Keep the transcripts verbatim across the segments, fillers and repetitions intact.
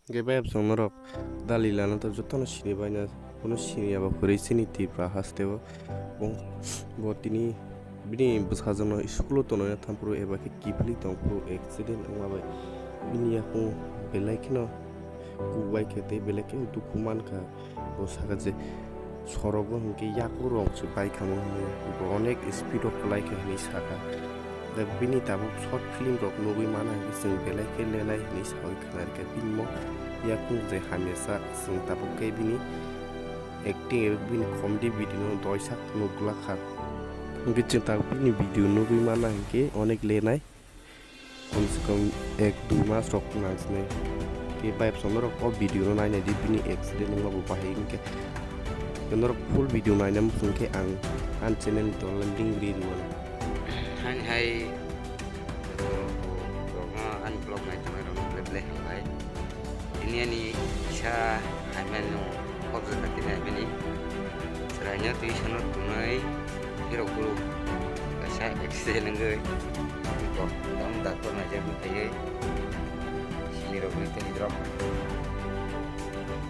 Hwnkhe bayapsong norok Dalai Lama to jotono sini baina, bono sini ya ba kwrwi chini Tripura haste o. Bo, bo tini bini bwsajwkno school o tonwi tongphuru eba khe kiphilwi tongphuru accident wngma bai bini yakung belai kheno kuk bai khe tei belai kheno dukhu mankha. Bo sakha je sorogo hwnkhe yakurok se baikha mo hwnwi bo onek speed o kwlai kha hwnwi sakha. Da bini tabuk short film rok nugwi mana hwnkhe chwng belai khe lenai hwnwi saui khna rikha. Bini mo yakung je hamya sa chwng tabuk khe bini acting eba bini comedy video no doisak nukglakha. Hwnkhe chwng tabuk bini video nugwi mana hwnkhe onek lenai. Kom se kom ek dui mas rok nang sinai. Ke bayapsong norok o video no nainai di bini accident wngma bo bahai hwnkhe. Norok full video naina muchung khe ang ani channel ni tola link ri rw. Hani hai rokno ani vlog nai tongnai rokno belai belai hambai. Tini ani kisa haimani no kobja kha tini haimani. Chwraino twi sano tongnai phirok bwrwi kaisa accident wngwi kok tamo doctor naijaknai phaiwi sini rokni tei drop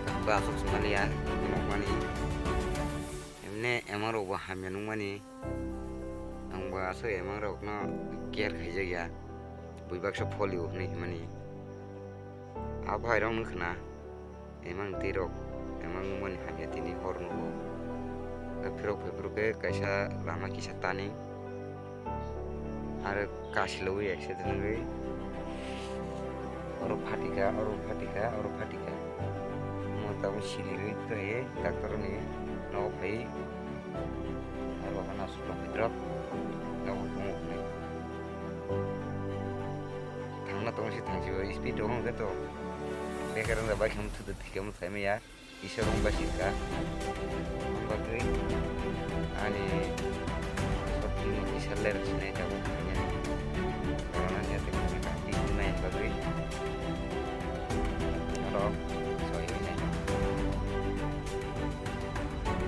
kakba aswk swmaliya nukmani. Emne emarokbo hamya nukmani. Ang bo aswk emangrokno care khaijakya, bui baksa polio hwnwi himani. A bhairokno khna, emang twi rok, emang mani hamya tini hor nugo. Phirok phaiphuru khe kaisa lama kisa tani, aro kasilogwi accident wngwi oro phatikha, oro phatikha, oro phatikha. Mo tabuk silirwi tongwi doctor ni nogo phai. Aro hana sukha drop nogo tongo hwnwi. Thangna tongo se thangsibo speed rok hwnkhe to bekar wngya bai khe thwtwk thwikhe thai maya. Kisa rung bai sikha. Ang bagwi ani short film no kisa ler sinai tabuk.